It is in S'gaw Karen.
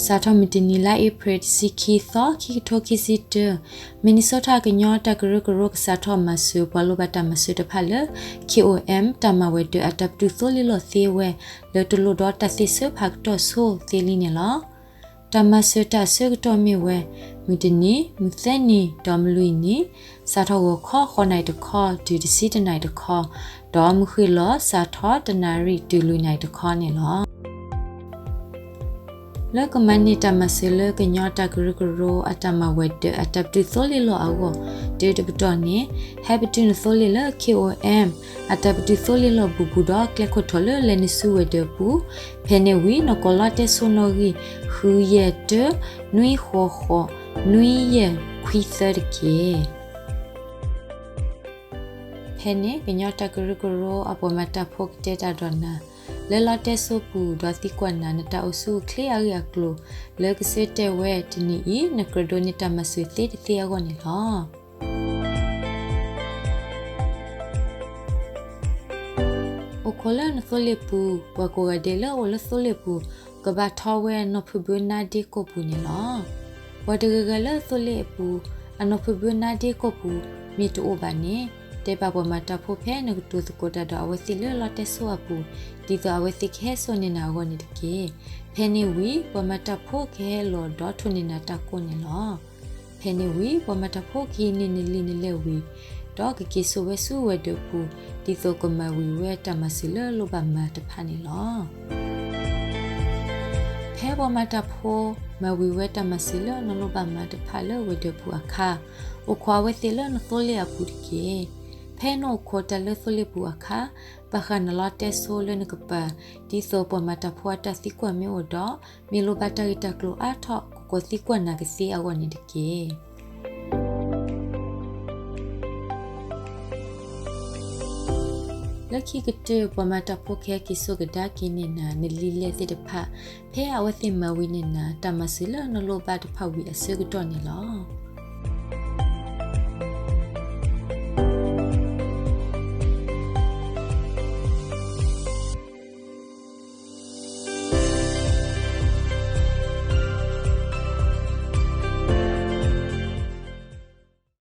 စးထီၣ်မုၢ်တနံၤလါအ့ဖြ့ၣ်တဆံခံသီ ခံကထိခံဆံတၢ, Minnesota ကညီတၢ်ကရၢကရိကစးထီၣ်မၤစၢၤပှၤလိၣ်ဘၣ်တၢ်မၤစၢၤတဖၣ်လၢ K O M တၢ်မၤဝဲၤဒၢးအတၢ်ပတုာ်သိလ့ၣ်လီၤသ့ဝဲ လၢတလိၣ်ဒီးတၢ်သ့ၣ်ဆၢဖးကတီၢ်ဆိသ့လံန့ၣ်လီၤ. တၢ်မၤစၢၤတၢ်အဆၢကတီၢ်မ့ၢ်ဝဲ မုၢ်တနံၤ, မုၢ်သၢနံၤ, ဒီးမုၢ်လွံၢ်နံၤ, စးထီၣ်ဂီၤခီ ဃိးနၣ်ရံၣ်တခီ တုၤတဆံတၢနၣ်ရံၣ်တခီ, ဒီးမုၢ်ဃ့ၢ်လီၤ စးထီၣ် တၢနၣ်ရံၣ် တုၤလွံၢ်နၣ်ရံၣ်တခီန့ၣ်လီၤ. လၢကမၤန့ၢ်တၢ်မၤစၢၤလၢကညီတၢ်ကရၢကရိအတၢ်မၤဝဲၤဒၢးအတၢ်ပတုာ်သိလ့ၣ်လီၤအဂီၢ် တုၤတပတီၢ်န့ၣ်, ဟဲပတုာ်နသိလ့ၣ်လၢ K O M အတၢ်ပတုာ်သိလ့ၣ်လီၤဘူးဘူးဒီးကျဲခိၣ်ထိးလၢလဲၤနုာ်ဆူဝဲၤဒၢးအပူၤ, ဖဲန့ၣ်ဝံၤ နကိးလီတဲစိနီၣ်ဂံၢ် ဃုယဲၢ်တၢ နွံဃိးဃိး နွံယဲၢ်ခွံသၢတက့ၢ်. ဖဲန့ၣ် ကညီတၢ်ကရၢကရိအပှၤမၤတၢ်ဖိကတဲတၢ်ဒီးနၤ လၢလီတဲစိပူၤ ဒီးသံကွၢ်နၤနတၢ်အိၣ်ဆူၣ်အိၣ်ချ့အဂ့ၢ်အကျိၤ လၢကဆၢတဲာ်ဝဲတနံၤအံၤ နကြၢးဒိးန့ၢ်တၢ်မၤစၢၤသ့တသ့အဂီၢ်န့ၣ်လီၤ. အိၣ်ခိးလၢနသိလ့ၣ်ပူၤ, ပှၤကိးဂၤဒဲးလၢအအိၣ်လၢသိလ့ၣ်ပူၤ ကဘၣ်ထီဝဲနီၢ်ဖုဘၢနါဒ့ကိာ်ပူၤန့ၣ်လီၤ. ပှၤတဂၤဂၤလၢသိလ့ၣ်အပူၤ အနီၢ်ဖုဘၢနါဒ့ကိာ်ပူၤ မ့ၢ်တအိၣ်ဘၣ်န့ၣ်, တဲပာ်ပှၤမၤတၢ်ဖိဖဲနကတိၤသကိးတၢ်ဒီးအဝဲသ့ၣ်လၢလီတဲစိအပူၤ ဒ်သိးအဝဲသ့ၣ်ကဟဲစိာ်န့ၢ်နၤအဂီၢ်န့ၣ်တက့ၢ်. ဖဲန့ၣ်ဝံၤ ပှၤမၤတၢ်ဖိကဟဲလီၤဒီးထိၣ်န့ၢ်နၤတၢ်ကိးန့ၣ်လီၤ. ဖဲန့ၣ်ဝံၤ ပှၤမၤတၢ်ဖိကဟံးန့ၢ်နလံာ်နလဲၢ်ဝံၤ ဒီးကက့ၤစိာ်ဝဲဆူဝဲၤဒၢးပူၤ ဒ်သိးကမၤဝံၤဝဲတၢ်မၤစၢၤလၢလိၣ်ဘၣ်မၤတဖၣ်န့ၣ်လီၤ. ဖဲပှၤမၤတၢ်ဖိမၤဝံၤဝဲတၢ်မၤစၢၤလၢနလိၣ်ဘၣ်မၤတဖၣ်လၢဝဲၤဒၢးပူၤအခါ, အိၣ်ခိးအဝဲသ့ၣ်လၢနသိလ့ၣ်အပူၤတက့ၢ်. ဖဲနအိၣ်ခိးတၢ်လၢသိလ့ၣ်ပူၤအခါ, ပာ်ဃာ်နလီတဲစိလၢနကပၤ ဒ်သိးပှၤမၤတၢ်ဖိအတၢ်သံကွၢ်မ့ၢ်အိၣ်ဒီး မ့ၢ်လိၣ်ဘၣ်တၢ်ဂ့ၢ်တၢ်ကျိၤအါထီၣ် ကကိးသံကွၢ်နၤကသ့အဂီၢ်န့ၣ်တက့ၢ်. လၢခံကတၢၢ် ပှၤမၤတၢ်ဖိကဟဲက့ၤစိာ်ကဒါက့ၤန့ၢ်နၤ နလံာ်လဲၢ်သ့ၣ်တဖၣ် ဖဲအဝဲသ့ၣ်မၤဝံၤန့ၢ်နၤ တၢ်မၤစၢၤလၢနလိၣ်ဘၣ်တဖၣ်ဝံၤအဆၢကတီၢ်န့ၣ်လီၤ.